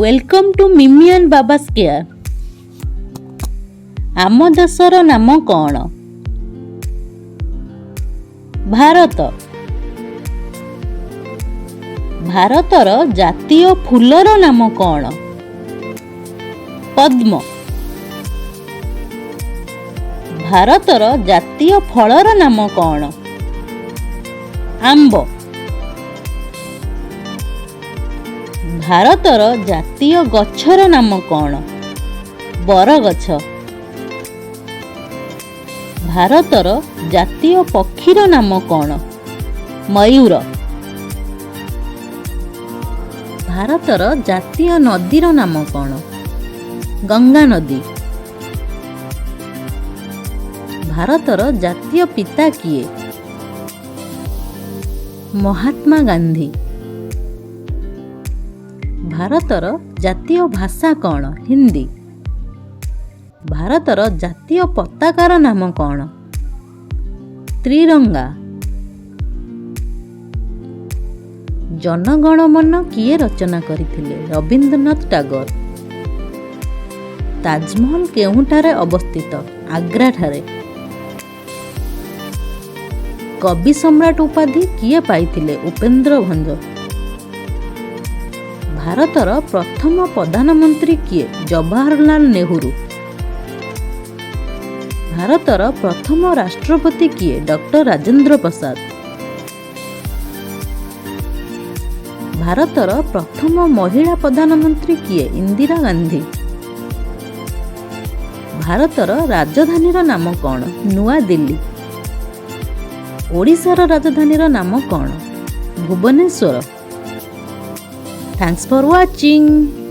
Welcome to Mimi and Baba's Care. ଆମ ଦେଶର ନାମ କ'ଣ? ଭାରତ। ଭାରତର ଜାତୀୟ ଫୁଲର ନାମ କ'ଣ? ପଦ୍ମ। ଭାରତର ଜାତୀୟ ଫଳର ନାମ କ'ଣ? ଆମ୍ବ। ଭାରତର ଜାତୀୟ ଗଛର ନାମ କ'ଣ? ବରଗଛ। ଭାରତର ଜାତୀୟ ପକ୍ଷୀର ନାମ କ'ଣ? ମୟୂର। ଭାରତର ଜାତୀୟ ନଦୀର ନାମ କ'ଣ? ଗଙ୍ଗା ନଦୀ। ଭାରତର ଜାତୀୟ ପିତା କିଏ? ମହାତ୍ମା ଗାନ୍ଧୀ। ଭାରତର ଜାତୀୟ ଭାଷା କ'ଣ? ହିନ୍ଦୀ। ଭାରତର ଜାତୀୟ ପତାକାର ନାମ କ'ଣ? ତ୍ରିରଙ୍ଗା। ଜନଗଣମନ କିଏ ରଚନା କରିଥିଲେ? ରବୀନ୍ଦ୍ରନାଥ ଟାଗୋର। ତାଜମହଲ କେଉଁଠାରେ ଅବସ୍ଥିତ? ଆଗ୍ରାଠାରେ। କବି ସମ୍ରାଟ ଉପାଧି କିଏ ପାଇଥିଲେ? ଉପେନ୍ଦ୍ର ଭଞ୍ଜ। ଭାରତର ପ୍ରଥମ ପ୍ରଧାନମନ୍ତ୍ରୀ କିଏ? ଜବାହରଲାଲ ନେହେରୁ। ଭାରତର ପ୍ରଥମ ରାଷ୍ଟ୍ରପତି କିଏ? ଡକ୍ଟର ରାଜେନ୍ଦ୍ର ପ୍ରସାଦ। ଭାରତର ପ୍ରଥମ ମହିଳା ପ୍ରଧାନମନ୍ତ୍ରୀ କିଏ? ଇନ୍ଦିରା ଗାନ୍ଧୀ। ଭାରତର ରାଜଧାନୀର ନାମ କ'ଣ? ନୂଆଦିଲ୍ଲୀ। ଓଡ଼ିଶାର ରାଜଧାନୀର ନାମ କ'ଣ? ଭୁବନେଶ୍ୱର। Thanks for watching.